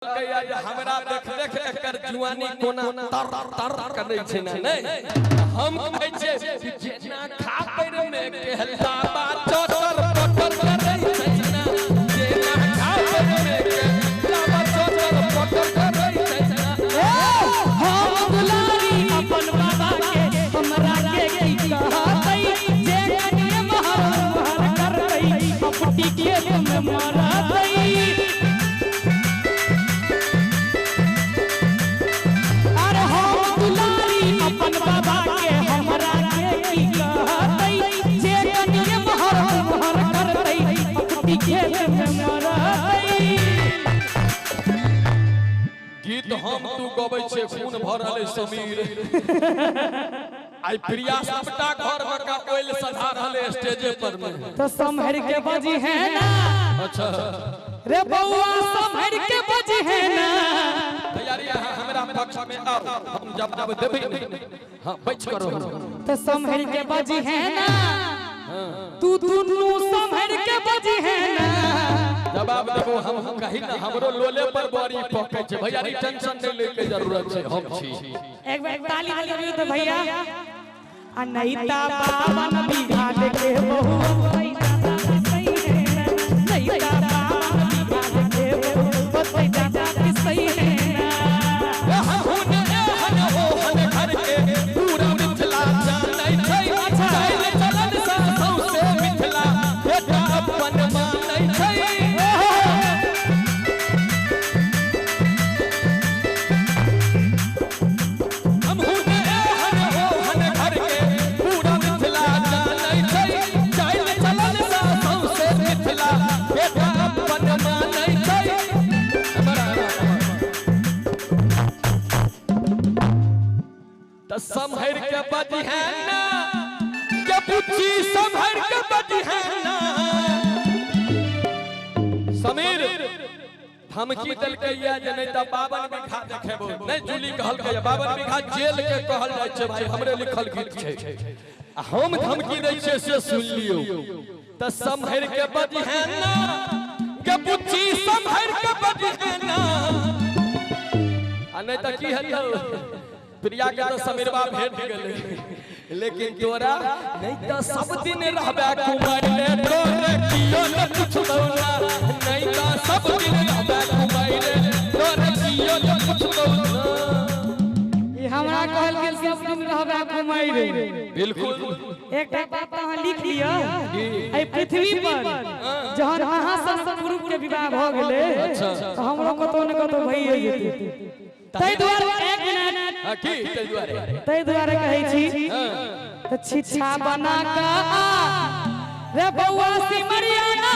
कहलकैया जे हमरा देख देख एकर जुआनी कोना तर तर करै छै ने। नहि, हम कहै छियै कि जेना खापरि मे केहला बा चटर पटर करै छै ना, जेना खापरि मे केहला बा चटर पटर करै छै ना। हम दुलारी अपन बाबा के, हमरा के की कहतै? जे कनिए महर महर करतै, अपटी के तुम मरतै। अरे हम दुलारी अपन बाबा के, हमरा के की कहतै? जे कनिए महर महर करतै, अपटी के तुम मरतै। गीत हम तू गबै छियै, खून भरल अइ समीर। आइ प्रिया सबटा घर में का कोयल सधा रहल है स्टेजे पर में। तो सम्हर के बजी है ना। अच्छा। रे बउआ, सम्हर के बजी है ना। तैयारी, अहाँ हमरा पक्ष में आओ, हम जवाब देबै नहीं। हाँ, बैठ करो। तो सम्हर के बजी है ना, तू दुनू सम्हर के बजी है ना। जवाब देबो हम। कही ना, हमरो लोले पर बड़ी पकै छै। भैया, टेंशन नहीं ले के जरूरत छै, हम छी। एक बार ताली बजाबियो तो भैया। आ नहीं ता 52 बीघा के बहू, सही है ना? नहीं ता 52 बीघा के बहू, दादा सही है ना? हुन एहन ओहन घर के पूरा मिथिला जानै छै, चालि चलन सँ सौंसे मिथिला बेटा अपन मानै छै। हम हुन एहन ओहन घर के पूरा मिथिला जानै छै, चालि चलन सँ सौंसे मिथिला बेटा अपन मानै छै। तऽ सम्हरि के बजी है ना के बुच्ची, सम्हरि के बजी है ना। समीर धमकी देलकै या जे नहि तऽ 52 बीघा देखेबो नहि। जूली कहलकै, 52 बीघा जेल के कहल जाइ छै। भाई, हमरे लिखल गीत छै आ हम धमकी दै छियै, से सुनि लियौ। तऽ सम्हरि के बजी है ना के बुच्ची, सम्हरि के बजी है ना। आ नहि तऽ की हेतौ? प्रिया के तऽ समीरबा भेट गेलै, लेकिन तोरा नहीं तऽ सब दिन रहबे कुमारि, तोरे कियो न पुछबौ ना। नहीं तऽ सब दिन रहबे कुमारि, तोरे कियो न पुछबौ ना। ई हमरा कहल गेल, सब दिन रहबे कुमारि। बिल्कुल। एकटा बात अहाँ लिख लिअ, एहि पृथ्वी पर जहन अहाँ सन पुरुष के विवाह भऽ गेलै तऽ हमरो कतौ ने कतौ भइए जेतै। ताहि दुआरे, एक मिनट। हाँ, की ताहि दुआरे? ताहि दुआरे कहै छी तऽ छिछा बना कऽ आ रे बौआ सिमरिया का।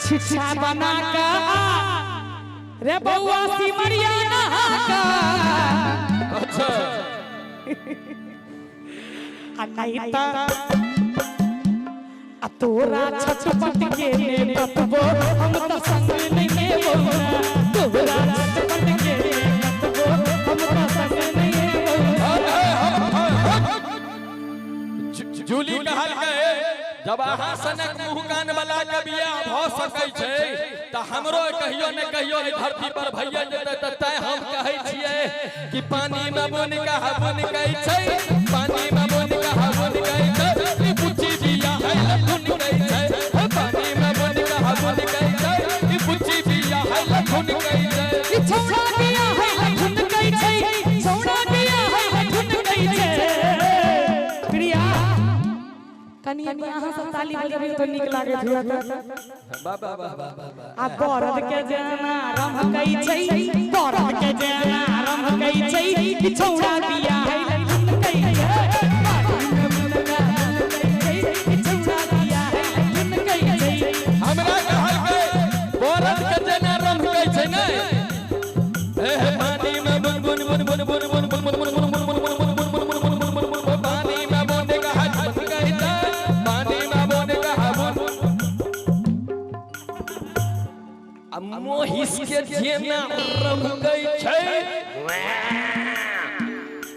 छिछा बना कऽ आ रे बौआ सिमरिया का। आ नहीं तऽ आ तोरा छटपट के ने कतबो, हम तऽ संग नहीं देबो ना। तोरा छटपट के ने कतबो, हम तऽ संग नहीं देबो ना। जूली कहलकै, जब अहाँ सनक मुँह कान वाला के बियाह भऽ सकै छै तऽ हमरो कहियो ने कहियो एहि धरती पर भइए जेतै। तऽ तैं हम कहै छियै कि पानी में बुन का बुन कहै छै, पानी में बुन का बुन कहै छै, ई बुच्ची बियाह है लखुन कहै छै। हे पानी में बुन का बुन कहै छै, ई बुच्ची बियाह है लखुन कहै छै। ई छौड़ा बियाह है लखुन कहै छै, छौड़ा बियाह है लखुन कहै छै। प्रिया, कनि अहाँ सब ताली बजबियौ तऽ नीक लागैत हुए। वाह वाह वाह वाह वाह। आ बरद के जेना रमकै छै, बरद के जेना रमकै छै, ई छौड़ा बियाह है लखुन कहै छै। पानी में बुन का बुन कहै छै, ई छौड़ा बियाह है लखुन कहै छै। हमरा कहलकै बरद के जेना रमकै छै ने। हे हे, पानी में बुन बुन बुन बुन बुन बुन बुन बुन बुन बुन बुन बुन बुन बुन बुन बुन बुन बुन बुन, पानी में बुन का बुन कहै छै, पानी में बुन का बुन। आ मोहिस के जेना रमकै छै।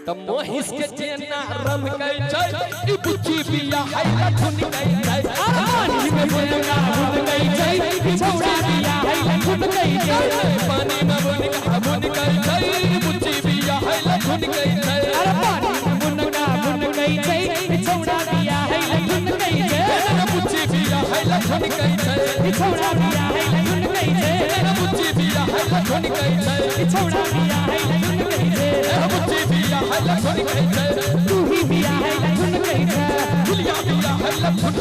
त मोहिस के जेना रमकै छै ई बुच्ची बिया है लठुनकै छै। पानी में बुनका बुनकै छै ई छौड़ा बिया है लठुनकै छै। पानी में बुनका बुनकै छै ई बुच्ची बिया है लठुनकै छै। अरे पानी में बुनका बुनकै छै ई छौड़ा बिया है लठुनकै छै। बुच्ची बिया है लठुनकै छै। ई छौड़ा बिया है लठुनकै छै। बुच्ची बिया है लठुनकै छै। ई छौड़ा बिया है लठुनकै छै। बुच्ची बिया है लठुनकै छै। तू ही बिया है लठुनकै छै। दुनिया बिया है लठुन।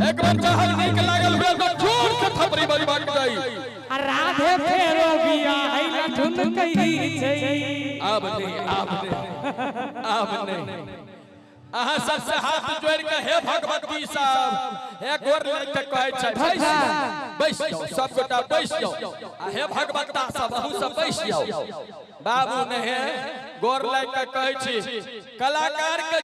एक बार चाहल नीक लागल भेल तो जोर से थपड़ी बड़ी बात जाई। आ राधे फेरो बिया है लठुनकै छै। अब नहीं, अब नहीं, अब नहीं। अहाँ सबसे हाथ जोड़ के हे भगवती साहब, हे गोर लग के कहै छै बैस जाओ, सब गोटा बैस जाओ। आ हे भगवता सब अहूँ सब बैस जाओ। बाबू नहीं गोर लग के कहै छी कलाकार के